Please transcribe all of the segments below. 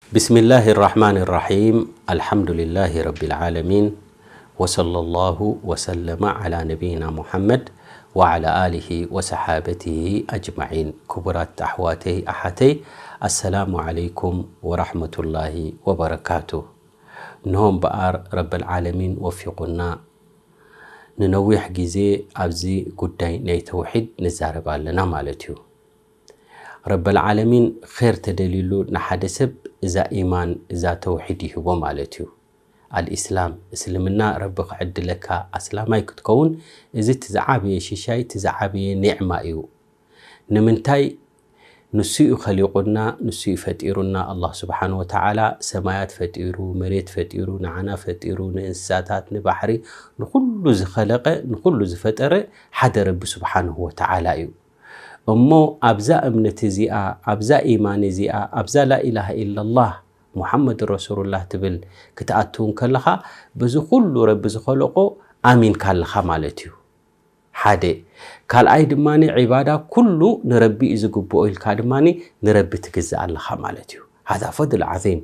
بسم الله الرحمن الرحيم. الحمد لله رب العالمين. وصلى الله وسلم على نبينا محمد وعلى آله وصحابته أجمعين. ክቡራት ኣሕዋተይ ኣሓተይ፣ ኣሰላሙ ዓለይኩም ወራሕመቱላሂ ወበረካቱ። እንሆ እምበኣር ረበል ዓለሚን ወፊቑና፣ ንነዊሕ ግዜ ኣብዚ ጉዳይ ናይ ተውሒድ ንዛረብ ኣለና ማለት እዩ። ረበል ዓለሚን ኼር ተደልዩሉ ንሓደ ሰብ እዛ ኢማን፣ እዛ ተውሒድ ይህቦ ማለት እዩ። ኣልኢስላም፣ እስልምና ረቢ ክዕድለካ ኣስላማይ ክትከውን፣ እዚ እቲ ዝዓበየ ሽሻይ፣ እቲ ዝዓበየ ኒዕማ እዩ። ንምንታይ? ንሱ እዩ ኸሊቑና፣ ንሱ እዩ ፈጢሩና። ኣላህ ስብሓን ወተዓላ ሰማያት ፈጢሩ፣ መሬት ፈጢሩ፣ ንዓና ፈጢሩ፣ ንእንስሳታት፣ ንባሕሪ፣ ንኹሉ ዝኸለቐ፣ ንኹሉ ዝፈጠረ ሓደ ረቢ ስብሓንሁ ወተዓላ እዩ። እሞ ኣብዛ እምነት እዚኣ፣ ኣብዛ ኢማን እዚኣ፣ ኣብዛ ላኢላሃ ኢለላህ ሙሓመድ ረሱሉላህ ትብል ክትኣትው እንከለኻ፣ በዚ ኩሉ ረቢ ዝኸለቆ ኣሚንካ ኣለኻ ማለት እዩ። ሓደ። ካልኣይ ድማ ዒባዳ ኩሉ ንረቢ እዩ ዝግብኦ ኢልካ ድማ ንረቢ ትግዛእ ኣለኻ ማለት እዩ። ሃዛ ፈድል ዓዚም።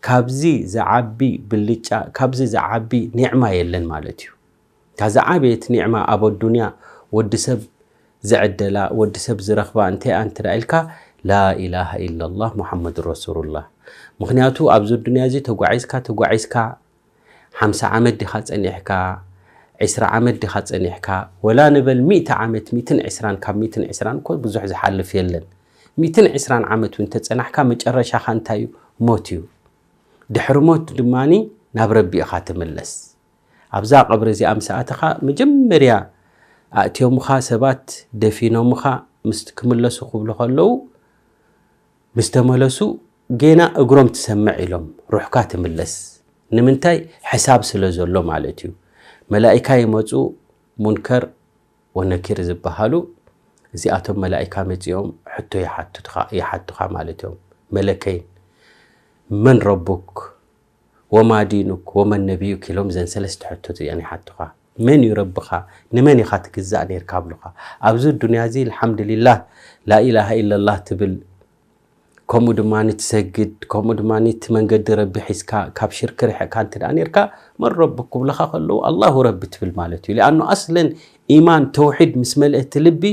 ካብዚ ዝዓቢ ብልጫ፣ ካብዚ ዝዓቢ ኒዕማ የለን ማለት እዩ። እታ ዝዓበየት ኒዕማ ኣብ ኣዱንያ ወዲ ሰብ ዝዕደላ፣ ወዲ ሰብ ዝረኽባ እንታይ እያ እንተ ኢልካ፣ ላኢላሃ ኢለላህ ሙሓመድ ረሱሉላህ። ምኽንያቱ ኣብዚ ኣዱንያ እዚ ተጓዒዝካ ተጓዒዝካ ሓምሳ ዓመት ዲኻ ጸኒሕካ፣ ዒስራ ዓመት ዲኻ ጸኒሕካ፣ ወላ ንበል ሚእቲ ዓመት፣ ሚእትን ዕስራን፣ ካብ ሚእትን ዕስራን እኮ ብዙሕ ዝሓልፍ የለን። ሚእትን ዕስራን ዓመት እውን ተጸናሕካ፣ መጨረሻኻ እንታይ እዩ? ሞት እዩ። ድሕሪ ሞት ድማኒ ናብ ረቢ ኢኻ ትምለስ። ኣብዛ ቀብሪ እዚኣ ምስ ኣተኻ፣ መጀመርያ ኣእትዮምኻ ሰባት ደፊኖምኻ ምስ ክምለሱ ክብሉ ከለዉ፣ ምስ ተመለሱ ጌና እግሮም ትሰምዕ ኢሎም ሩሕካ ትምለስ። ንምንታይ? ሕሳብ ስለ ዘሎ ማለት እዩ። መላኢካ ይመፁ፣ ሙንከር ወነኪር ዝበሃሉ፣ እዚኣቶም መላኢካ መፂኦም ሕቶ ይሓቱኻ፣ ይሓቱኻ ማለት እዮም። መለከይን፣ መን ረቡክ ወማ ዲኑክ ወመን ነቢዩክ ኢሎም እዘን ሰለስተ ሕቶት እዚኣን ይሓቱኻ። መን እዩ ረብኻ? ንመን ኢኻ ትግዛእ ነይርካ ኣብሉኻ። ኣብዚ ዱንያ እዚ ኣልሓምዱሊላህ ላኢላሃ ኢለላህ ትብል፣ ከምኡ ድማ ትሰግድ፣ ከምኡ ድማ እቲ መንገዲ ረቢ ሒዝካ ካብ ሽርክ ርሕቕካ እንተ ደኣ ነይርካ፣ መን ረብክ ክብሉኻ ከለዉ ኣላሁ ረቢ ትብል ማለት እዩ። ሊኣኑ ኣስለን ኢማን ተውሒድ ምስ መልአ እቲ ልቢ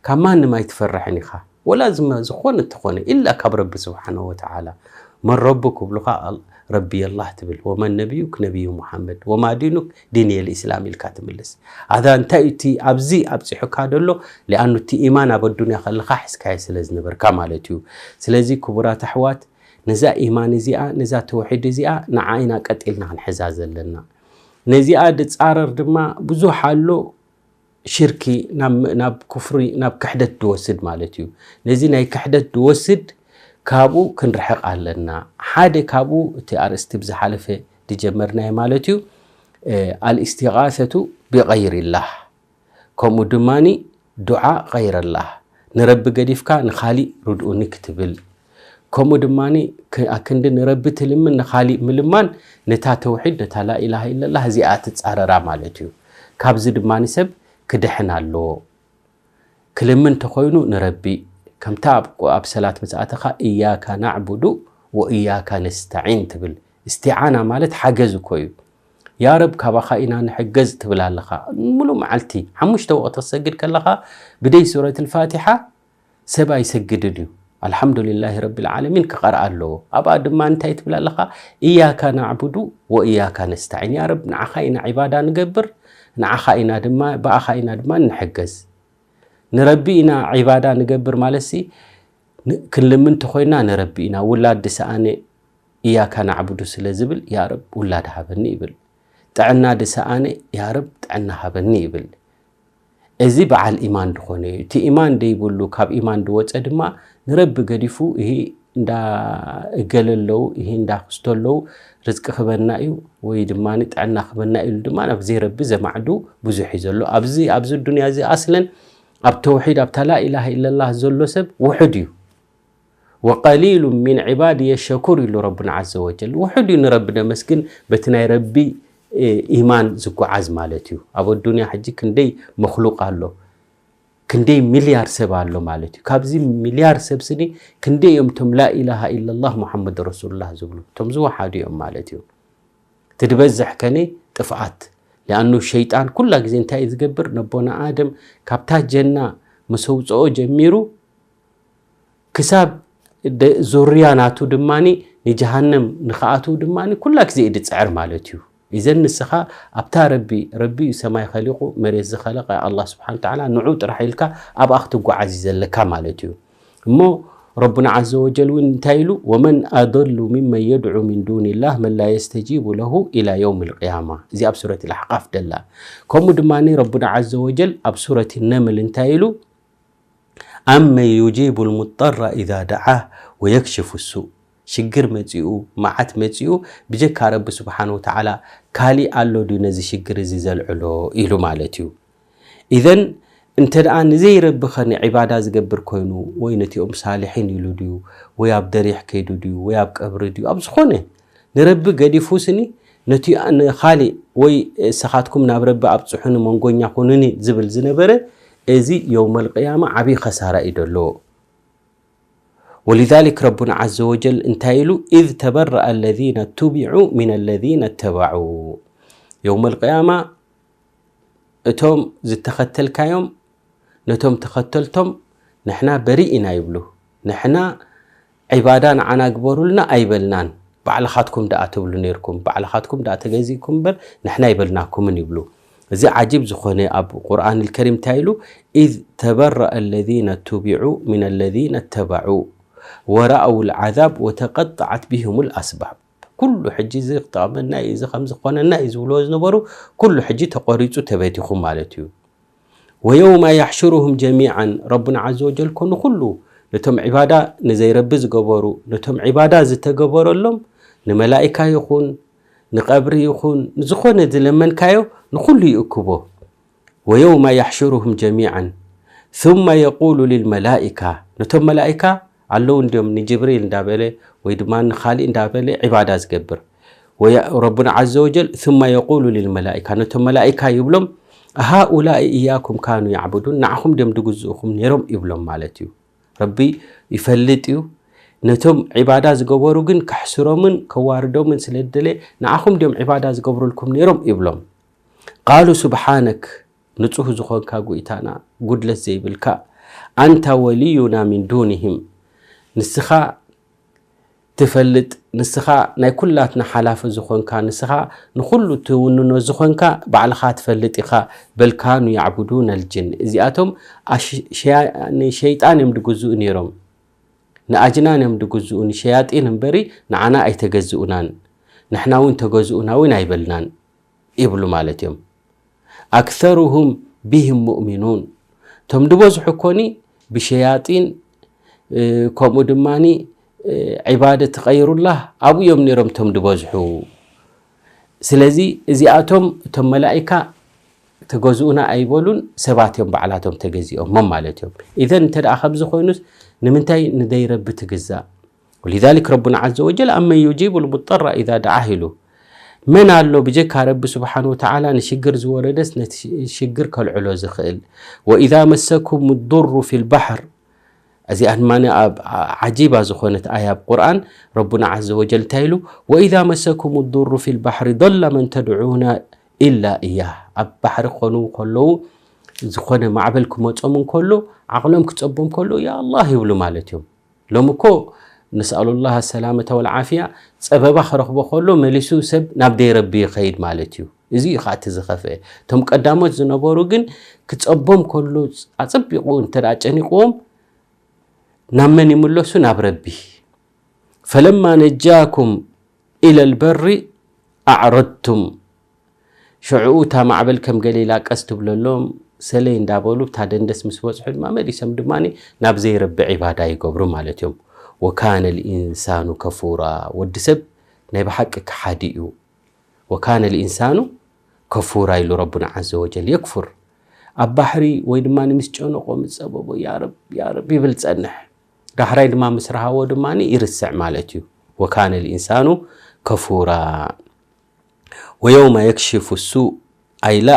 ካብ ማንም ኣይትፈርሕን ኢኻ። ወላ ዝመ-፣ ዝኾነ እንተኾነ ኢላ ካብ ረቢ ስብሓነሁ ወተዓላ። መን ረቡ ክብሉኻ ኣል-፣ ረቢ ኣላህ ትብል። ወመን ነቢዩክ ነቢዩ ሙሓመድ። ወማ ዲኑክ ዲን የል ኢስላም ኢልካ ትምልስ። ኣዛ እንታይ እዩ እቲ ኣብዚ ኣብፂሑካ ደሎ? ሊኣኑ እቲ ኢማን ኣብ ኣዱንያ ከለኻ ሒዝካዮ ስለ ዝነበርካ ማለት እዩ። ስለዚ ክቡራት ኣሕዋት፣ ነዛ ኢማን እዚኣ፣ ነዛ ተውሒድ እዚኣ ንዓ ኢና ቀጢልና ክንሕዛ ዘለና። ነዚኣ ድፃረር ድማ ብዙሕ ኣሎ። ሽርኪ ናብ፣ ናብ ኩፍሪ፣ ናብ ክሕደት ድወስድ ማለት እዩ። ነዚ ናይ ክሕደት ድወስድ ካብኡ ክንርሕቕ ኣለና። ሓደ ካብኡ እቲ ኣርእስቲ ብዝሓለፈ ድጀመርናዮ ማለት እዩ። እ፣ ኣልእስቲጋሰቱ ቢገይሪላህ፣ ከምኡ ድማኒ ዱዓ ገይረላህ፣ ንረቢ ገዲፍካ ንኻሊእ ርድኡኒ ክትብል፣ ከምኡ ድማኒ ክ-፣ ኣክንዲ ንረቢ ትልምን ንኻሊእ ምልማን ነታ ተውሒድ፣ ነታ ላኢላሃ ኢለላህ እዚኣ ትጻረራ ማለት እዩ። ካብዚ ድማኒ ሰብ ክድሕን ኣለዎ። ክልምን እንተኾይኑ ንረቢ፣ ከምታ ኣብ፣ ኣብ ሰላት ምስ ኣተኻ፣ "እያካ ናዕቡዱ ወእያካ ነስተዒን" ትብል። እስቲዓና ማለት ሓገዝ እኮ እዩ። "ያ ረብ፣ ካባኻ ኢና ንሕገዝ" ትብል ኣለኻ። ሙሉእ መዓልቲ ሓሙሽተ ወቕቲ ክትሰግድ ከለኻ፣ ብደይ ሱረት ልፋቲሓ ሰብ ኣይሰግድን እዩ። ኣልሓምዱሊላሂ ረቢል ዓለሚን ክቐርኣ ኣለዎ። ኣብኣ ድማ እንታይ ትብል ኣለኻ? "እያካ ናዕቡዱ ወእያካ ነስተዒን።" ያ ረብ፣ ንዓኻ ኢና ዒባዳ ንገብር፣ ንዓኻ ኢና ድማ፣ ብኣኻ ኢና ድማ ንሕገዝ። ንረቢ ኢና ዒባዳ ንገብር ማለትሲ፣ ን-፣ ክንልምን እንተኾይና ንረቢ ኢና። ውላድ ዝሰኣነ እያካ ናዕቡዱ ስለ ዝብል፣ "ያ ረብ፣ ውላድ ሃበኒ" ይብል። ጥዕና ዝሰኣነ፣ "ያ ረብ፣ ጥዕና ሃበኒ" ይብል። እዚ በዓል ኢማን ዝኾነ እዩ። እቲ ኢማን ደይብሉ፣ ካብ ኢማን ዝወጸ ድማ ንረቢ ገዲፉ፣ ይሄ እንዳ እገለ ኣለዉ፣ ይሄ እንዳ ክስቶ ኣለዉ፣ ርዝቂ ክበና እዩ ወይ ድማ ጥዕና ክበና እዩ ኢሉ ድማ ናብ ዘይረቢ ዘማዕዱ ብዙሕ እዩ ዘሎ። ኣብዚ፣ ኣብዚ ዱንያ እዚ ኣስለን ኣብ ተውሒድ፣ ኣብታ ላኢላሃ ኢለላህ ዘሎ ሰብ ውሑድ እዩ። "ወቀሊሉ ሚን ዒባድየ ሸኩር" ኢሉ ረቡና ዓዘ ወጀል። ውሑድ እዩ ንረቢ ደመስግን፣ በቲ ናይ ረቢ፣ እ፣ ኢማን ዝጓዓዝ ማለት እዩ። ኣብ ኣዱንያ ሕጂ ክንደይ መኽሉቅ ኣሎ። ክንደይ ሚልያር ሰብ ኣሎ ማለት እዩ። ካብዚ ሚልያር ሰብ ስኒ ክንደይ እዮም እቶም ላኢላሃ ኢላላህ ሙሓመድ ረሱሉላህ ዝብሉ? እቶም ዝወሓዱ እዮም ማለት እዩ። እቲ ዝበዝሕ ከነ ጥፍኣት። ሊኣኑ ሸይጣን ኩላ ግዜ እንታይ እዩ ዝገብር? ነቦና ኣደም ካብታ ጀና ምስ ኣውፅኦ ጀሚሩ ክሳብ ደ- ዙርያ ናቱ ድማኒ ንጀሃነም ንኽኣትው ድማኒ ኩላ ግዜ እዩ ዝፅዕር ማለት እዩ። ኢዘን ንስኻ ኣብታ ረቢ፣ ረቢ እዩ ሰማይ ኸሊቑ መሬት ዝኸለቐ ኣላህ ስብሓን ተዓላ ንዑ ጥራሕ ኢልካ ኣብኣ ክትጓዓዝ እዩ ዘለካ ማለት እዩ። እሞ ረቡና ዓዘ ወጀል እውን እንታይ ኢሉ? ወመን ኣደሉ ሚመን የድዑ ሚን ዱንላህ መን ላ የስተጂቡ ለሁ ኢላ የውም ልቅያማ። እዚ ኣብ ሱረት ልኣሕቃፍ ደላ። ከምኡ ድማ ረቡና ዓዘ ወጀል ኣብ ሱረት ነምል እንታይ ኢሉ? ኣመን ዩጂቡ ልሙጠራ ኢዛ ደዓህ ወየክሽፉ ሱእ። ሽግር መፂኡ፣ መዓት መፂኡ፣ ብጀካ ረቢ ስብሓን ወተዓላ ካሊእ ኣሎ ድዩ ነዚ ሽግር እዚ ዘልዕሎ ኢሉ ማለት እዩ። ኢዘን እንተ ደኣ ንዘይረቢ ኸ ንዒባዳ ዝገብር ኮይኑ ወይ ነቲኦም ሳልሒን ኢሉ ድዩ ወይ ኣብ ደሪሕ ከይዱ ድዩ ወይ ኣብ ቀብሪ ድዩ ኣብ ዝኾነ ንረቢ ገዲፉ ስኒ ነቲ ንኻሊእ ወይ እሰኻትኩም ናብ ረቢ ኣብፅሑኒ መንጎኛ ኩኑኒ ዝብል ዝነበረ እዚ የውመል ቅያማ ዓብዪ ኸሳራ እዩ ደሎ። ወሊዛሊክ ረቡና ዓዘ ወጀል እንታይ ኢሉ? ኢዝ ተበረአ ለዚነ ቱቢዑ ሚነ ለዚነ ተበዑ። የውመል ቅያማ እቶም ዝተኸተልካዮም ነቶም ተኸተልቶም ንሕና በሪእ ኢና ይብሉ። ንሕና ዒባዳ ንዓና ግበሩልና ኣይበልናን። ባዕልኻትኩም ደኣ ትብሉ ነይርኩም፣ ባዕልኻትኩም ደኣ ተገዚእኩም እምበር ንሕና ኣይበልናኩምን ይብሉ። እዚ ዓጂብ ዝኾነ ኣብ ቁርኣን ልከሪም እንታይ ኢሉ? ኢዝ ተበረአ ለዚነ ቱቢዑ ሚነ ለዚነ ተበዑ ወረአው ልዓዛብ ወተቀጠዐት ቢህም ልኣስባብ። ኩሉ ሕጂ እዚ ክጠቕመና እዩ፣ እዚ ከምዚ ክኾነና እዩ ዝብልዎ ዝነበሩ ኩሉ ሕጂ ተቆሪፁ ተበቲኹ ማለት እዩ። ወየውማ ያሕሽሩሁም ጀሚዓን ረቡና ዓዘ ወጀል ኮ ንኹሉ ነቶም ዒባዳ ንዘይረቢ ዝገበሩ ነቶም ዒባዳ ዝተገበረሎም ንመላኢካ ይኹን ንቐብሪ ይኹን ዝኾነ ዝለመንካዮ ንኹሉ ይእክቦ። ወየውማ ያሕሽሩሁም ጀሚዓን ثم የቁሉ ልልመላኢካ ነቶም መላኢካ ኣለዉ እንዲዮም ንጅብሪል እንዳበለ ወይ ድማ ንኻሊእ እንዳበለ ዒባዳ ዝገብር ረቡና ዓዘ ወጀል ثم የቁሉ ልልመላኢካ ነቶም መላኢካ ይብሎም ሃኡላኢ እያኩም ካኑ ያዕቡዱን ንዓኹም ድዮም ድግዝእኹም ነይሮም ይብሎም ማለት እዩ። ረቢ ይፈልጥ እዩ። ነቶም ዒባዳ ዝገበሩ ግን ከሕስሮምን ከዋርዶምን ስለ ዝደለ ንዓኹም ድዮም ዒባዳ ዝገብሩልኩም ነይሮም ይብሎም። ቃሉ ስብሓነክ ንፁህ ዝኾንካ ጉይታና ጉድለት ዘይብልካ ኣንታ ወልዩና ሚን ዱንህም ንስኻ ትፈልጥ ንስኻ ናይ ኩላትና ሓላፊ ዝኾንካ ንስኻ ንኹሉ ትውንኖ ዝኾንካ ባዕልኻ ትፈልጥ ኢኻ። በልካኑ ያዕቡዱን ኣልጅን እዚኣቶም ንሸይጣን እዮም ድግዝኡ ነይሮም ንኣጅናን እዮም ድግዝኡ ንሸያጢን እምበሪ ንዓና ኣይተገዝኡናን ንሕና እውን ተገዝኡና እውን ኣይበልናን ይብሉ ማለት እዮም። ኣክሰሩሁም ቢህም ሙእሚኑን እቶም ድበዝሑ ኮኒ ብሸያጢን ከምኡ ድማ ዒባደት ቐይሩላህ ኣብኡ እዮም ነይሮም እቶም ድበዝሑ። ስለዚ እዚኣቶም እቶም መላኢካ ተገዝኡና ኣይበሉን ሰባት እዮም ባዕላቶም ተገዚኦሞም ማለት እዮም። ኢዘን እንተ ደኣ ከምዚ ኮይኑስ ንምንታይ ንደይ ረቢ ትግዛእ? ولذلك ربنا عز وجل أمن يجيب المضطر إذا دعاه ኢሉ መን ኣሎ ብጀካ ረቢ ስብሓን ወተዓላ ንሽግር ዝወረደስ ነቲ ሽግር ከልዕሎ ዝኽእል وإذا مسكم الضر في البحر እዚኣ ድማ ኣብ ዓጂባ ዝኾነት ኣያ ኣብ ቁርኣን ረቡና ዓዘ ወጀል እንታይ ኢሉ وإذا مسكم الضر في البحر ضل من تدعون إلا إياه ኣብ ባሕሪ ክኾኑ ከለዉ ዝኾነ ማዕበል ክመጾም እንከሎ ዓቕሎም ክጸቦም ከሎ ያ ኣላህ ይብሉ ማለት እዮም። ሎሚ እኮ ነስኣሉላህ ሰላመተ ወልዓፍያ ጸበባ ክረኽቦ ከሎ መሊሱ ሰብ ናብ ደይ ረቢ ይኸይድ ማለት እዩ። እዚ እዩ ከዓ እቲ ዝኸፍአ። እቶም ቀዳሞት ዝነበሩ ግን ክጸቦም ከሎ ኣጸቢቑ እንተ ደኣ ጨኒቕዎም ናብ መን ይምለሱ? ናብ ረቢ። ፈለማ ነጃኩም ኢለል በሪ ኣዕረድቱም ሽዑ እታ ማዕበል ከም ገለ ኢላ ቀስ ትብለሎም ሰለይ እንዳበሉ እታ ደንደስ ምስ በፅሑ ድማ መሊሶም ድማ ናብ ዘይረቢ ዒባዳ ይገብሩ ማለት እዮም። ወካነ ልኢንሳኑ ከፉራ ወዲ ሰብ ናይ ብሓቂ ክሓዲ እዩ። ወካነ ልኢንሳኑ ከፉራ ኢሉ ረቡና ዓዘ ወጀል የክፉር ኣብ ባሕሪ ወይ ድማ ምስ ጨነቆ ምስ ፀበቦ ያረብ ያረብ ይብል ፀንሕ ዳሕራይ ድማ ምስ ረሃቦ ድማ ይርስዕ ማለት እዩ። ወካነ ልኢንሳኑ ከፉራ ويوم يكشف السوء ኣይላ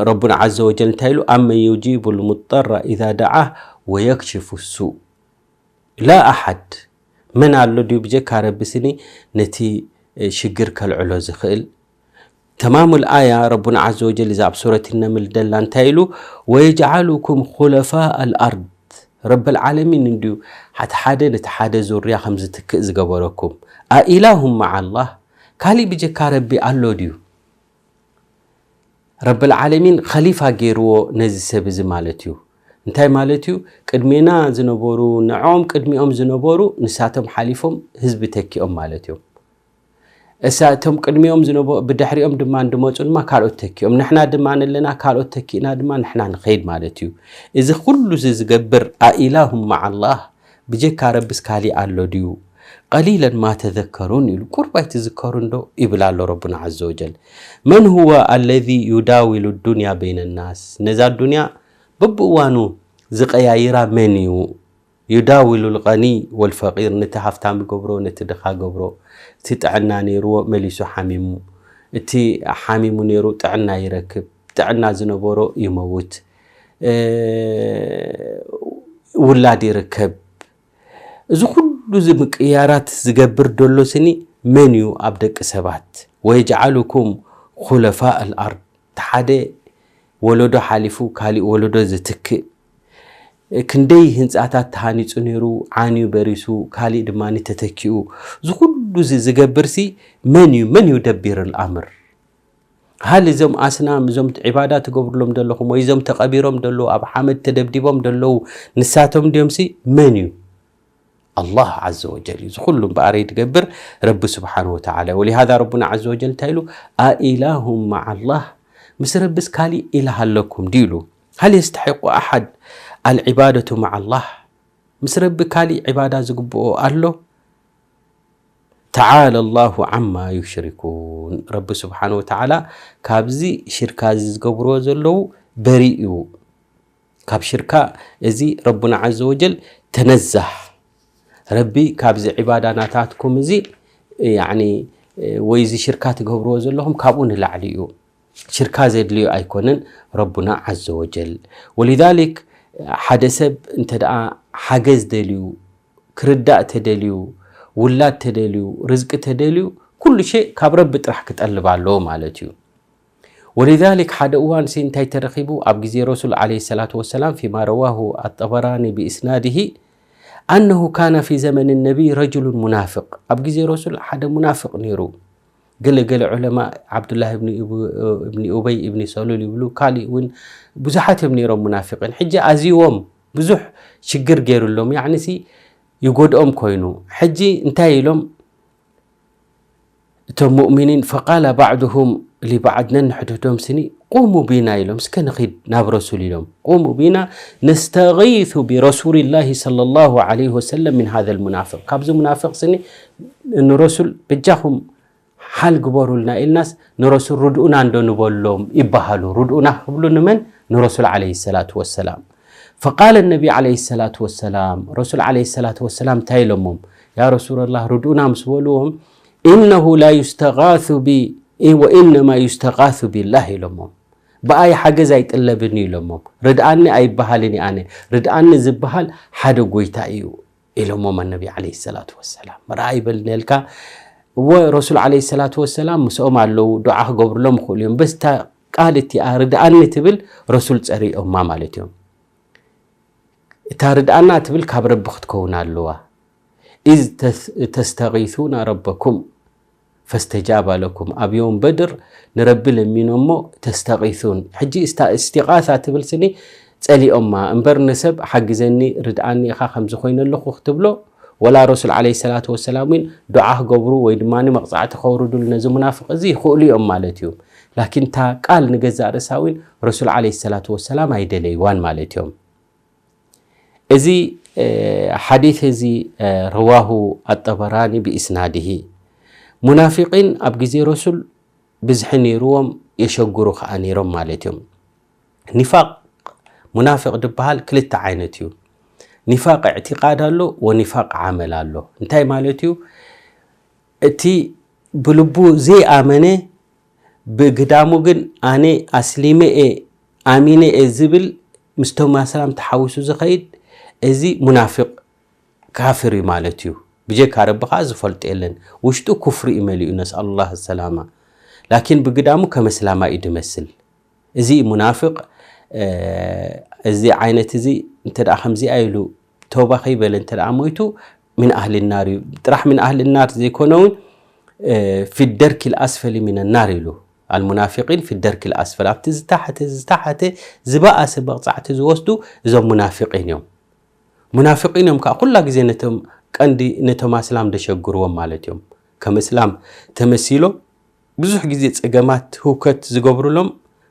ረቡና ዓዘ ወጀል እንታይ ኢሉ? ኣመን ዩጂቡ ልሙጠራ ኢዛ ደዓ ወየክሽፉ ሱእ። ላ ኣሓድ፣ መን ኣሎ ድዩ ብጀካ ረቢ ስኒ ነቲ ሽግር ከልዕሎ ዝኽእል? ተማሙል ኣያ ረቡና ዓዘ ወጀል እዛ ኣብ ሱረት ነምል ደላ እንታይ ኢሉ? ወየጅዓሉኩም ኹለፋእ ኣልኣርድ። ረብል ዓለሚን እንድዩ ሓቲ ሓደ ነቲ ሓደ ዙርያ ከም ዝትክእ ዝገበረኩም። ኣኢላሁም መዓ ኣላህ፣ ካሊእ ብጀካ ረቢ ኣሎ ድዩ? ረብል ዓለሚን ኸሊፋ ገይርዎ ነዚ ሰብ እዚ ማለት እዩ። እንታይ ማለት እዩ? ቅድሜና ዝነበሩ፣ ንዕኦም ቅድሚኦም ዝነበሩ ንሳቶም ሓሊፎም ህዝቢ ተኪኦም ማለት እዮም። እሳቶም ቅድሚኦም ዝነበሩ፣ ብድሕሪኦም ድማ እንድመፁ ድማ ካልኦት ተኪኦም፣ ንሕና ድማ ንለና ካልኦት ተኪእና ድማ ንሕና ንኸይድ ማለት እዩ። እዚ ኩሉ እዚ ዝገብር ኣኢላሁም መዓ ኣላህ፣ ብጀካ ረብስ ካሊእ ኣሎ ድዩ? ቀሊለን ማ ተዘከሩን ኢሉ፣ ቁሩብ ኣይትዝከሩን ዶ? ይብል ኣሎ ረቡና ዓዘ ወጀል። መን ሁወ ኣለዚ ዩዳዊሉ ዱንያ በይነ ናስ፣ ነዛ ዱንያ በብእዋኑ ዝቀያይራ መን እዩ? ዩዳዊሉ ልቀኒ ወልፈቂር፣ ነቲ ሃፍታም ይገብሮ፣ ነቲ ድኻ ገብሮ። እቲ ጥዕና ነይርዎ መሊሱ ሓሚሙ፣ እቲ ሓሚሙ ነይሩ ጥዕና ይረክብ፣ ጥዕና ዝነበሮ ይመውት፣ እ፣ ውላድ ይርከብ። እዚ ኩሉ እዚ ምቅያራት ዝገብር ደሎ ስኒ መን እዩ ኣብ ደቂ ሰባት? ወየጅዓሉኩም ኹለፋእ ኣልኣርድ፣ እቲ ሓደ ወለዶ ሓሊፉ ካሊእ ወለዶ ዝትክእ፣ ክንደይ ህንፃታት ተሃኒፁ ነይሩ፣ ዓንዩ በሪሱ፣ ካሊእ ድማ ተተኪኡ። እዚ ኩሉ እዚ ዝገብር ሲ መን እዩ? መን እዩ ደቢር ኣልኣምር? ሃል እዞም ኣስናም፣ እዞም ዒባዳ ትገብሩሎም ዘለኹም ወይ እዞም ተቐቢሮም ደለዉ፣ ኣብ ሓመድ ተደብዲቦም ደለዉ፣ ንሳቶም ድዮም ሲ መን እዩ? ኣላህ ዓዘ ወጀል እዩ። እዚ ኩሉ እምበኣረይ ትገብር ረቢ ስብሓን ወተዓላ። ወሊሃዛ ረቡና ዓዘ ወጀል እንታይ ኢሉ? ኣኢላሁም መዓ ኣላህ፣ ምስ ረብስ ካሊእ ኢላህ ኣለኩም ድዩ ኢሉ? ሃል የስተሒቁ ኣሓድ ኣልዒባደቱ መዓ ኣላህ? ምስ ረቢ ካሊእ ዒባዳ ዝግብኦ ኣሎ? ተዓላ ኣላሁ ዓማ ዩሽሪኩን። ረቢ ስብሓን ወተዓላ ካብዚ ሽርካ እዚ ዝገብርዎ ዘለዉ በሪእ እዩ። ካብ ሽርካ እዚ ረቡና ዓዘ ወጀል ተነዛህ። ረቢ ካብዚ ዒባዳ ናታትኩም እዚ፣ ያዕኒ፣ ወይ እዚ ሽርካ ትገብርዎ ዘለኹም ካብኡ ንላዕሊ እዩ። ሽርካ ዘድልዮ ኣይኮነን ረቡና ዓዘ ወጀል። ወሊዛሊክ ሓደ ሰብ እንተ ደኣ ሓገዝ ደልዩ፣ ክርዳእ ተደልዩ፣ ውላድ ተደልዩ፣ ርዝቂ ተደልዩ፣ ኩሉ ሸይ ካብ ረቢ ጥራሕ ክጠልብ ኣለዎ ማለት እዩ። ወሊዛሊክ ሓደ እዋን ሲ እንታይ ተረኺቡ? ኣብ ግዜ ረሱል ዓለይሂ ሰላቱ ወሰላም፣ ፊማ ረዋሁ ኣጠበራኒ ብኢስናድሂ፣ ኣነሁ ካነ ፊ ዘመን ነቢይ ረጅሉን ሙናፍቅ። ኣብ ግዜ ረሱል ሓደ ሙናፍቅ ነይሩ። ገለ ገለ ዑለማ፣ ዓብዱላህ እብኒ እቡ-፣ እብኒ ኡበይ እብኒ ሰሉል ይብሉ፣ ካሊእ እውን ብዙሓት እዮም ነይሮም ሙናፊቂን። ሕጂ ኣዝይዎም ብዙሕ ሽግር ገይሩሎም፣ ያዕኒ ሲ ይጎድኦም ኮይኑ። ሕጂ እንታይ ኢሎም እቶም ሙእሚኒን? ፈቃለ ባዕዱሁም ሊባዕድ፣ ነንሕድሕዶም ስኒ፣ ቁሙ ቢና ኢሎም፣ እስከ ንኺድ ናብ ረሱል ኢሎም፣ ቁሙ ቢና ነስተጊሱ ቢረሱሊላሂ ሰለላሁ ዐለይሂ ወሰለም ሚን ሃዘል ሙናፍቅ፣ ካብዚ ሙናፍቅ ስኒ ንረሱል በጃኹም ሓል ግበሩልና ኢልናስ ንረሱል ርድኡና እንዶ ንበሎም ይበሃሉ። ርድኡና ክብሉ ንመን? ንረሱል ዓለይሂ ሰላቱ ወሰላም። ፈቃለ ነቢ ዓለይሂ ሰላቱ ወሰላም፣ ረሱል ዓለይሂ ሰላቱ ወሰላም እንታይ ኢሎሞም? ያ ረሱለላህ፣ ርድኡና ምስ በልዎም፣ ኢነሁ ላ ዩስተጋሱ ቢ ወኢነማ ዩስተጋሱ ቢላህ ኢሎሞም። ብኣይ ሓገዝ ኣይጥለብን እዩ ኢሎሞም። ርድኣኒ ኣይበሃልን እዩ ኣነ፣ ርድኣኒ ዝበሃል ሓደ ጎይታ እዩ ኢሎሞም ኣነቢ ዓለይሂ ሰላቱ ወሰላም። ርኣ ይበል ነልካ። እወ ረሱል ዓለይሂ ሰላቱ ወሰላም ምስኦም ኣለዉ፣ ዱዓ ክገብርሎም ይኽእሉ እዮም። በስ እታ ቃል እቲኣ ርድኣኒ ትብል ረሱል ጸሪኦማ ማለት እዮም። እታ ርድኣና ትብል ካብ ረቢ ክትከውን ኣለዋ። ኢዝ ተስ-፣ ተስተጊሱና ረበኩም ፈስተጃባ ለኩም። ኣብ ዮም በድር ንረቢ ለሚኖሞ፣ ተስተጊሱን። ሕጂ እስታ-፣ እስቲጋሳ ትብል ስኒ ጸሊኦማ እምበር፣ ንሰብ ሓግዘኒ ርድኣኒ ኢኻ ከምዚ ኮይነ ኣለኹ ክትብሎ፣ ወላ ረሱል ዓለይሂ ሰላቱ ወሰላም እውን ዱዓ ክገብሩ ወይ ድማ መቕጻዕቲ ከውርዱሉ ነዚ ሙናፍቕ እዚ ይኽእሉ እዮም ማለት እዩ። ላኪን እታ ቃል ንገዛእ ርእሳ እውን ረሱል ዓለይሂ ሰላቱ ወሰላም ኣይደለይዋን ማለት እዮም። እዚ፣ እ፣ ሓዲስ እዚ፣ እ፣ ረዋሁ ኣጠበራኒ ብኢስናድሂ። ሙናፊቂን ኣብ ግዜ ረሱል ብዝሒ ነይርዎም፣ የሸግሩ ከኣ ነይሮም ማለት እዮም። ኒፋቅ፣ ሙናፊቅ ዝበሃል ክልተ ዓይነት እዩ። ኒፋቅ እዕቲቃድ ኣሎ፣ ወኒፋቅ ዓመል ኣሎ። እንታይ ማለት እዩ? እቲ ብልቡ ዘይኣመነ ብግዳሙ ግን ኣነ ኣስሊመ እየ ኣሚነ እየ ዝብል ምስቶም ኣስላም ተሓዊሱ ዝኸይድ እዚ ሙናፊቕ ካፍር እዩ ማለት እዩ። ብጀካ ረቢ ከዓ ዝፈልጦ የለን። ውሽጡ ኩፍሪ እዩ መሊኡ፣ ነስኣሉላህ ሰላማ። ላኪን ብግዳሙ ከም እስላማ እዩ ድመስል። እዚ ሙናፍቅ እዚ ዓይነት እዚ እንተ ደኣ ከምዚኣ ኢሉ ተውባ ከይበለ እንተ ደኣ ሞይቱ ምን ኣህሊ ናር እዩ። ጥራሕ ምን ኣህሊ ናር ዘይኮነ እውን ፊ ደርኪ ልኣስፈሊ ሚን ናር ኢሉ። ኣልሙናፊቂን ፊ ደርኪ ልኣስፈል፣ ኣብቲ ዝተሓተ ዝተሓተ ዝበኣሰ መቕፃዕቲ ዝወስዱ እዞም ሙናፊቂን እዮም። ሙናፊቂን እዮም ከዓ ኩላ ግዜ ነቶም ቀንዲ ነቶም ኣስላም ደሸግርዎም ማለት እዮም። ከም እስላም ተመሲሎ ብዙሕ ግዜ ጸገማት ህውከት ዝገብሩሎም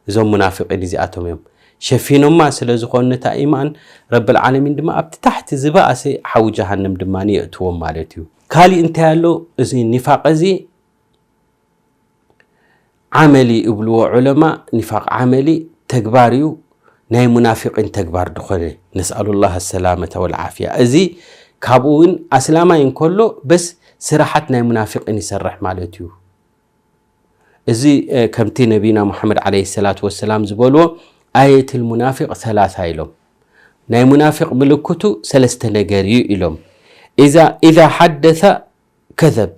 እዞም ሙናፊቂን እዚኣቶም እዮም። ሸፊኖማ ስለ ዝኾኑ ነታ ኢማን ረብል ዓለሚን ድማ ኣብቲ ታሕቲ ዝበኣሰ ሓዊ ጀሃነም ድማ የእትዎም ማለት እዩ። ካሊእ እንታይ ኣሎ? እዚ ኒፋቅ እዚ ዓመሊ እብልዎ ዑለማ፣ ኒፋቅ ዓመሊ ተግባር እዩ፣ ናይ ሙናፊቂን ተግባር ድኾነ። ነስኣሉላህ ሰላመተ ወልዓፍያ። እዚ ካብኡ እውን ኣስላማይ እንከሎ በስ ስራሓት ናይ ሙናፊቂን ይሰርሕ ማለት እዩ። እዚ ከምቲ ነቢና ሙሓመድ ዓለይሂ ሰላቱ ወሰላም ዝበልዎ ኣየት ልሙናፊቅ ሰላሳ ኢሎም። ናይ ሙናፊቅ ምልክቱ ሰለስተ ነገር እዩ ኢሎም። ኢዛ ሓደሰ ከዘብ፣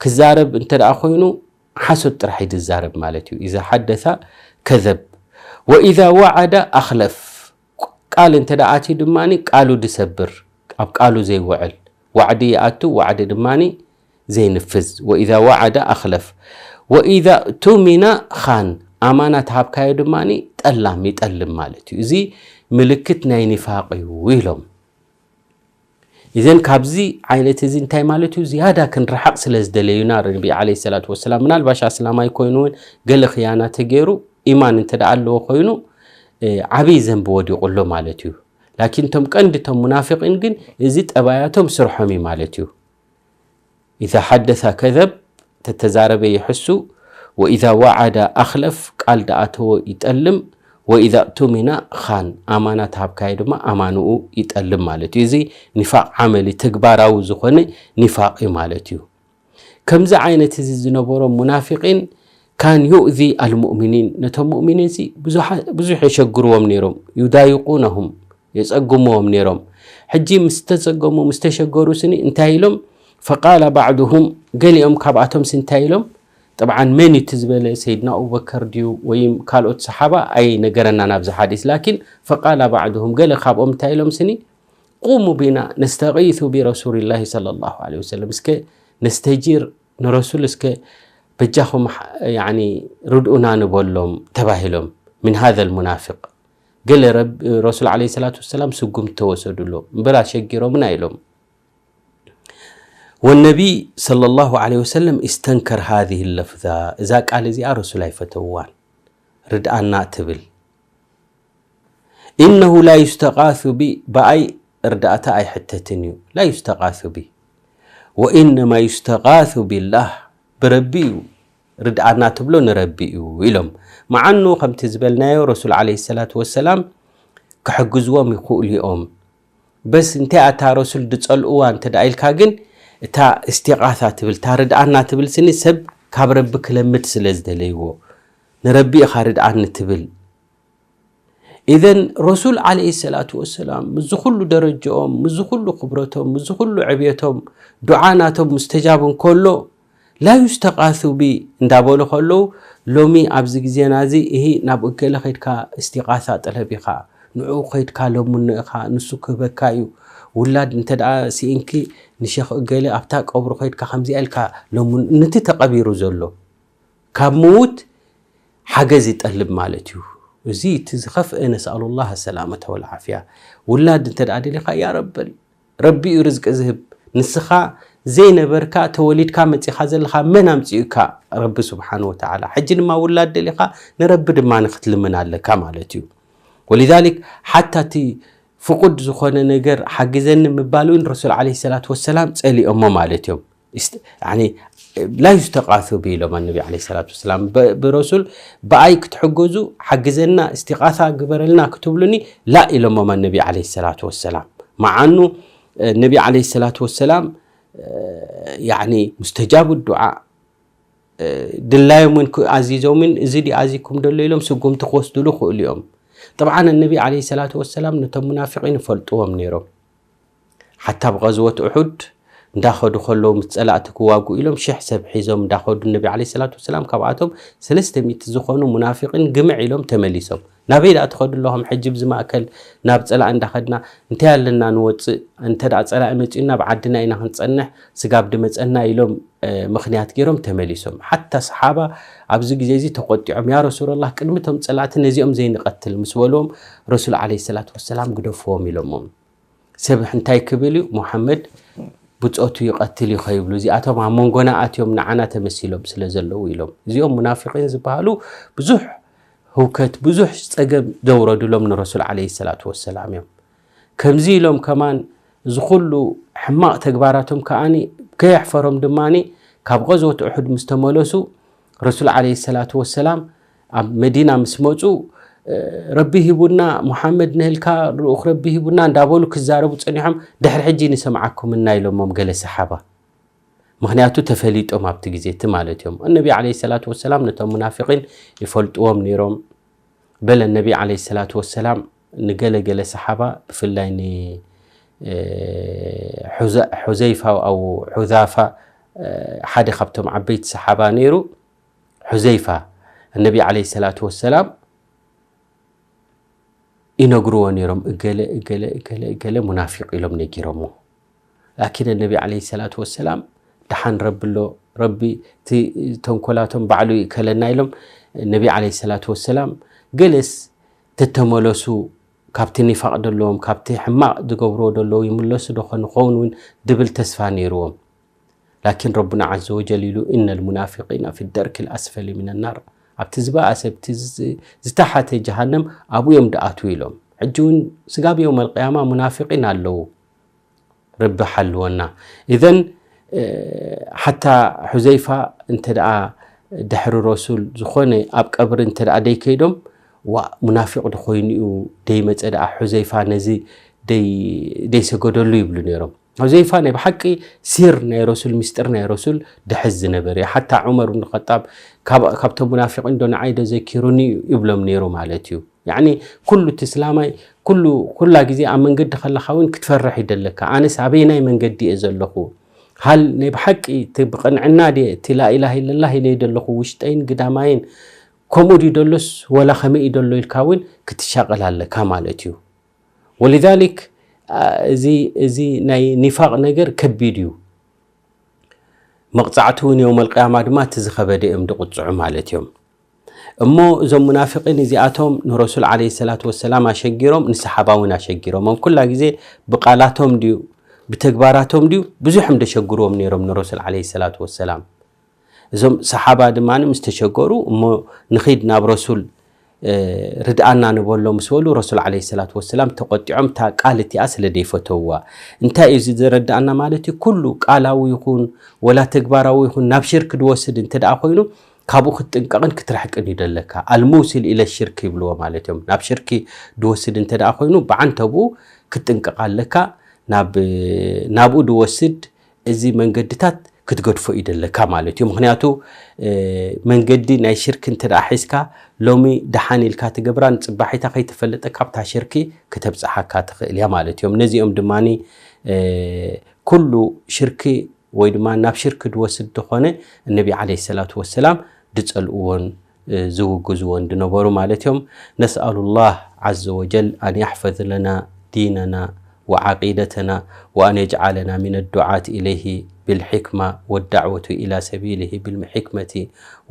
ክዛረብ እንተ ደኣ ኮይኑ ሓሶት ጥራሕ እዩ ዝዛረብ ማለት እዩ። ኢዛ ሓደሰ ከዘብ ወኢዛ ወዓደ ኣኽለፍ፣ ቃል እንተ ደኣ ኣትዩ ድማ ቃሉ ድሰብር፣ ኣብ ቃሉ ዘይውዕል፣ ዋዕዲ ይኣቱ ዋዕዲ ድማ ዘይንፍዝ። ወኢዛ ወዓደ ኣኽለፍ ወኢዛ ቱሚና ኻን፣ ኣማና ተሃብካዮ ድማ ጠላም ይጠልም ማለት እዩ። እዚ ምልክት ናይ ኒፋቅ እዩ ኢሎም። ኢዘን ካብዚ ዓይነት እዚ እንታይ ማለት እዩ? ዝያዳ ክንርሓቕ ስለ ዝደለዩና ነቢ ዓለይሂ ሰላቱ ወሰላም፣ ምናልባሽ ኣስላማይ ኮይኑ እውን ገለ ክያና ተገይሩ ኢማን እንተ ደኣ ኣለዎ ኮይኑ ዓብይ ዘንቢ ወዲቑ ኣሎ ማለት እዩ። ላኪን እቶም ቀንዲ እቶም ሙናፊቂን ግን እዚ ጠባያቶም ስርሖም እዩ ማለት እዩ። ኢዛ ሓደሰ ከዘብ፣ ተተዛረበ ይሕሱ፣ ወኢዛ ወዓደ ኣኽለፍ፣ ቃል ደኣተወ ይጠልም፣ ወኢዛ እቱሚና ኻን፣ ኣማና ተሃብካዮ ድማ ኣማንኡ ይጠልም ማለት እዩ። እዚ ኒፋቅ ዓመሊ ተግባራዊ ዝኾነ ኒፋቅ እዩ ማለት እዩ። ከምዚ ዓይነት እዚ ዝነበሮም ሙናፊቂን ካን ዩእዚ ኣልሙእሚኒን፣ ነቶም ሙእሚኒን ሲ ብዙሕ የሸግርዎም ነይሮም፣ ዩዳይቁነሁም፣ የጸግምዎም ነይሮም። ሕጂ ምስ ተጸገሙ ምስ ተሸገሩ ስኒ እንታይ ኢሎም? ፈቃለ ባዕዱሁም፣ ገሊኦም ካብኣቶም ሲ እንታይ ኢሎም? ጠብዓን መን እዩ እቲ ዝበለ ሰይድና ኣቡበከር ድዩ ወይም ካልኦት ሰሓባ ኣይነገረናን ኣብዚ ሓዲስ። ላኪን ፈቃለ ባዕዱሁም፣ ገለ ካብኦም እንታይ ኢሎም ስኒ? ቁሙ ቢና ነስተጊሱ ቢረሱሊላሂ ሰለላሁ ዐለይሂ ወሰለም፣ እስከ ነስተጂር ንረሱል እስከ በጃኹም ርድኡና ንበሎም ተባሂሎም። ምን ሃዘል ሙናፊቅ ገለ ረሱል ዓለይሂ ሰላቱ ወሰላም ስጉምቲ ተወሰዱሎም እምበር ኣሸጊሮምና ኢሎም። ወነቢይ ሰለላሁ ዐለይሂ ወሰለም እስተንከር ሃዚህ ለፍዛ፣ እዛ ቃል እዚኣ ረሱል ኣይፈተውዋን። ርድኣና ትብል። ኢነሁ ላ ዩስተቃሱ ቢ፣ ብኣይ ርዳእታ ኣይሕተትን እዩ። ላ ዩስተቃሱ ቢ ወኢነማ ዩስተቃሱ ቢላህ፣ ብረቢ እዩ ርድኣና ትብሎ ንረቢ እዩ ኢሎም። መዓኑ ከምቲ ዝበልናዮ ረሱል ዓለይሂ ሰላቱ ወሰላም ክሕግዝዎም ይኽእሉ እዮም። በስ እንታይ ኣታ ረሱል ድጸልእዋ እንተ ደኣ ኢልካ ግን እታ እስቲቃሳ ትብል እታ ርድኣና ትብል ስኒ ሰብ ካብ ረቢ ክለምድ ስለ ዝደለይዎ ንረቢ ኢኻ ርድኣኒ ትብል። ኢዘን ረሱል ዓለይሂ ሰላቱ ወሰላም ምስዚ ኩሉ ደረጃኦም ምስዚ ኩሉ ክብረቶም ምስዚ ኩሉ ዕብየቶም ዱዓ ናቶም ሙስተጃብ እንከሎ ላ ዩስተቃሱ ቢ እንዳበሉ ከለዉ ሎሚ ኣብዚ ግዜና እዚ እሂ ናብ እገለ ከይድካ እስቲቃሳ ጥለብ ኢኻ ንዕኡ ከይድካ ለምኖ ኢኻ ንሱ ክህበካ እዩ ውላድ እንተ ደኣ ስኢንኪ ንሸኽ እገለ ኣብታ ቀብሩ ከይድካ ከምዚኣ ኢልካ ለምኖ ነቲ ተቐቢሩ ዘሎ ካብ ምዉት ሓገዝ ይጠልብ ማለት እዩ። እዚ እቲ ዝኸፍአ ነስኣሉላህ ሰላመተ ወልዓፍያ። ውላድ እንተ ደኣ ደሊኻ ያ ረበል ረቢ እዩ ርዝቂ ዝህብ። ንስኻ ዘይነበርካ ተወሊድካ መጺኻ ዘለኻ መን ኣምጺኡካ? ረቢ ስብሓን ወተዓላ። ሕጂ ድማ ውላድ ደሊኻ ንረቢ ድማ ንክትልምን ኣለካ ማለት እዩ። ወሊዛሊክ ሓታ እቲ ፍቁድ ዝኾነ ነገር ሓግዘኒ ምባል እውን ረሱል ዓለይሂ ሰላቱ ወሰላም ጸሊኦሞ ማለት እዮም። ላ ዩስተቃሱ ቢ ኢሎም ኣነቢ ዓለይሂ ሰላቱ ወሰላም ብረሱል ብኣይ ክትሕገዙ ሓግዘና እስቲቃሳ ግበረልና ክትብሉኒ ላ ኢሎሞም ኣነቢ ዓለይሂ ሰላቱ ወሰላም። መዓኑ ነቢ ዓለይሂ ሰላቱ ወሰላም ያኒ ሙስተጃቡ ዱዓ ድላዮም እውን ኣዚዞም እውን እዚ ድዩ ኣዚኩም ደሎ ኢሎም ስጉምቲ ክወስድሉ ክእሉ እዮም። ጠብዓን ነቢ ዓለይሂ ሰላቱ ወሰላም ነቶም ሙናፊቂን ይፈልጥዎም ነይሮም። ሓታ ኣብ ቐዝወት ኡሑድ እንዳኸዱ ከለዉ ምስ ጸላእቲ ክዋጉ ኢሎም ሽሕ ሰብ ሒዞም እንዳኸዱ ነቢ ዓለይሂ ሰላቱ ወሰላም ካብኣቶም ሰለስተ ሚእቲ ዝኾኑ ሙናፊቂን ግምዕ ኢሎም ተመሊሶም። ናበይ ደኣ ትኸዱ ኣለኹም ሕጂ ብዚ ማእከል ናብ ጸላእ እንዳኸድና እንታይ ኣለና ንወጽእ እንተ ደኣ ጸላኢ መጺኡ ናብ ዓድና ኢና ክንጸንሕ ስጋብ ድመጸና ኢሎም ምኽንያት ገይሮም ተመሊሶም። ሓታ ሰሓባ ኣብዚ ግዜ እዚ ተቆጢዖም ያ ረሱላላህ ቅድሚ እቶም ጸላእቲ ነዚኦም ዘይንቐትል ምስ በልዎም ረሱል ዓለይሂ ሰላቱ ወሰላም ግደፍዎም ኢሎሞም። ሰብ እንታይ ክብል እዩ ሙሓመድ ብፆቱ ይቐትል እዩ ከይብሉ እዚኣቶም ኣብ መንጎና ኣትዮም ንዓና ተመሲሎም ስለ ዘለዉ ኢሎም። እዚኦም ሙናፊቂን ዝበሃሉ ብዙሕ ህውከት ብዙሕ ፀገም ዘውረዱሎም ንረሱል ዓለይሂ ሰላቱ ወሰላም እዮም። ከምዚ ኢሎም ከማን እዚ ኩሉ ሕማቕ ተግባራቶም ከዓኒ ከየሕፈሮም ድማኒ ካብ ቐዝወት ኡሑድ ምስ ተመለሱ ረሱል ዓለይሂ ሰላቱ ወሰላም ኣብ መዲና ምስ መፁ ረቢ ሂቡና ሙሓመድ ንህልካ ልኡኽ ረቢ ሂቡና እንዳበሉ ክዛረቡ ፀኒሖም። ድሕሪ ሕጂ ንሰምዓኩም እና ኢሎሞም ገለ ሰሓባ። ምክንያቱ ተፈሊጦም ኣብቲ ግዜ እቲ ማለት እዮም። ነቢ ዓለይሂ ሰላቱ ወሰላም ነቶም ሙናፊቂን ይፈልጥዎም ነይሮም። በለ ነቢ ዓለይሂ ሰላቱ ወሰላም ንገለ ገለ ሰሓባ ብፍላይ ን እ፣ ሑዘ- ሑዘይፋ ኣው ሑዛፋ እ፣ ሓደ ካብቶም ዓበይቲ ሰሓባ ነይሩ። ሑዘይፋ ነቢ ዓለይሂ ሰላቱ ወሰላም ይነግርዎ ነይሮም እገለ እገለ እገለ እገለ ሙናፊቅ ኢሎም ነጊሮሞ። ላኪን ነቢ ዓለይሂ ሰላቱ ወሰላም ደሓን ረቢ ኣሎ ረቢ እቲ ተንኮላቶም ባዕሉ ይእከለና ኢሎም ነቢ ዓለይሂ ሰላቱ ወሰላም ገለስ ተተመለሱ ካብቲ ኒፋቅ ደለዎም ካብቲ ሕማቅ ዝገብርዎ ደለዉ ይምለሱ ዶ ኾን ኸውን እውን ድብል ተስፋ ነይርዎም። ላኪን ረቡና ዓዘ ወጀል ኢሉ إن المنافقين في الدرك الأسفل من النار ኣብቲ ዝበኣሰ ኣብቲ ዝ- ዝተሓተ ጀሃነም ኣብኡ እዮም ድኣትዉ ኢሎም። ሕጂ እውን ስጋብ የውመል ቅያማ ሙናፊቂን ኣለዉ። ረቢ ሓልወና። ኢዘን ሓታ ሑዘይፋ እንተ ደኣ ድሕሪ ረሱል ዝኾነ ኣብ ቀብሪ እንተ ደኣ ደይከይዶም ዋ ሙናፊቕ ድኾይኑ እዩ ደይመጸ ደኣ ሑዘይፋ ነዚ ደይ- ደይሰገደሉ ይብሉ ነይሮም። ሑዘይፋ ናይ ብሓቂ ሲር ናይ ረሱል ሚስጥር ናይ ረሱል ድሕዝ ዝነበረ እዩ። ሓታ ዑመር ብን ኸጣብ ካብ- ካብቶም ሙናፊቒን ዶ ንዓይ ዶ ዘኪሩኒ እዩ ይብሎም ነይሩ ማለት እዩ። ያኒ ኩሉ እቲ እስላማይ ኩሉ ኩላ ግዜ ኣብ መንገዲ ከለኻ እውን ክትፈርሕ ይደለካ። ኣነስ ኣበየናይ መንገዲ እየ ዘለኹ? ሃል ናይ ብሓቂ እቲ ብቕንዕና ድየ እቲ ላኢላሃ ኢለላህ ኢለ ዘለኹ ውሽጠይን ግዳማይን ከምኡ ድዩ ደሎስ ወላ ከመይ እዩ ደሎ ኢልካ እውን ክትሻቐል ኣለካ ማለት እዩ። ወሊዛሊክ እዚ እዚ ናይ ኒፋቕ ነገር ከቢድ እዩ። መቕጻዕቲ እውን የውመል ቅያማ ድማ እቲ ዝኸበደ እዮም ድቕጽዑ ማለት እዮም። እሞ እዞም ሙናፊቒን እዚኣቶም ንረሱል ዓለይሂ ሰላቱ ወሰላም ኣሸጊሮም ንሰሓባ እውን ኣሸጊሮሞም። ኩላ ግዜ ብቓላቶም ድዩ ብተግባራቶም ድዩ ብዙሕ እዮም ደሸግርዎም ነይሮም ንረሱል ዓለይሂ ሰላቱ ወሰላም። እዞም ሰሓባ ድማ ምስ ተሸገሩ እሞ ንኺድ ናብ ረሱል ርድኣና ንበሎ ምስ በሉ ረሱል ዓለይሂ ሰላቱ ወሰላም ተቆጢዖም እታ ቃል እቲኣ ስለ ደይፈተውዋ እንታይ እዩ እዚ ዘረድኣና ማለት እዩ ኩሉ ቃላዊ ይኹን ወላ ተግባራዊ ይኹን ናብ ሽርክ ድወስድ እንተ ደኣ ኮይኑ ካብኡ ክትጥንቀቕን ክትርሕቅን እዩ ደለካ ኣልሙሲል ኢለ ሽርክ ይብልዎ ማለት እዮም ናብ ሽርክ ድወስድ እንተ ደኣ ኮይኑ ብዓንተብኡ ክትጥንቀቕ ኣለካ ናብ ናብኡ ድወስድ እዚ መንገድታት ክትገድፎ እዩ ደለካ ማለት እዩ ምክንያቱ መንገዲ ናይ ሽርክ እንተ ደኣ ሒዝካ ሎሚ ደሓን ኢልካ ትገብራን ጽባሒታ ከይተፈለጠ ካብታ ሽርኪ ከተብጽሓካ ትኽእል እያ ማለት እዮም ነዚኦም ድማ ኩሉ ሽርኪ ወይ ድማ ናብ ሽርኪ ድወስድ ዝኾነ እነቢ ዓለይሂ ሰላቱ ወሰላም ድጸልእዎን ዝውግዝዎን ድነበሩ ማለት እዮም። نسأل الله عز وجل أن يحفظ لنا ديننا وعقيدتنا وأن يجعلنا من الدعاة إليه بالحكمة والدعوة إلى سبيله بالحكمة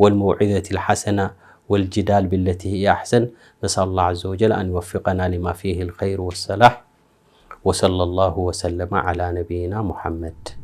والموعظة الحسنة والجدال بالتي هي أحسن. نسأل الله عز وجل أن يوفقنا لما فيه الخير والصلاح. وصلى الله وسلم على نبينا محمد.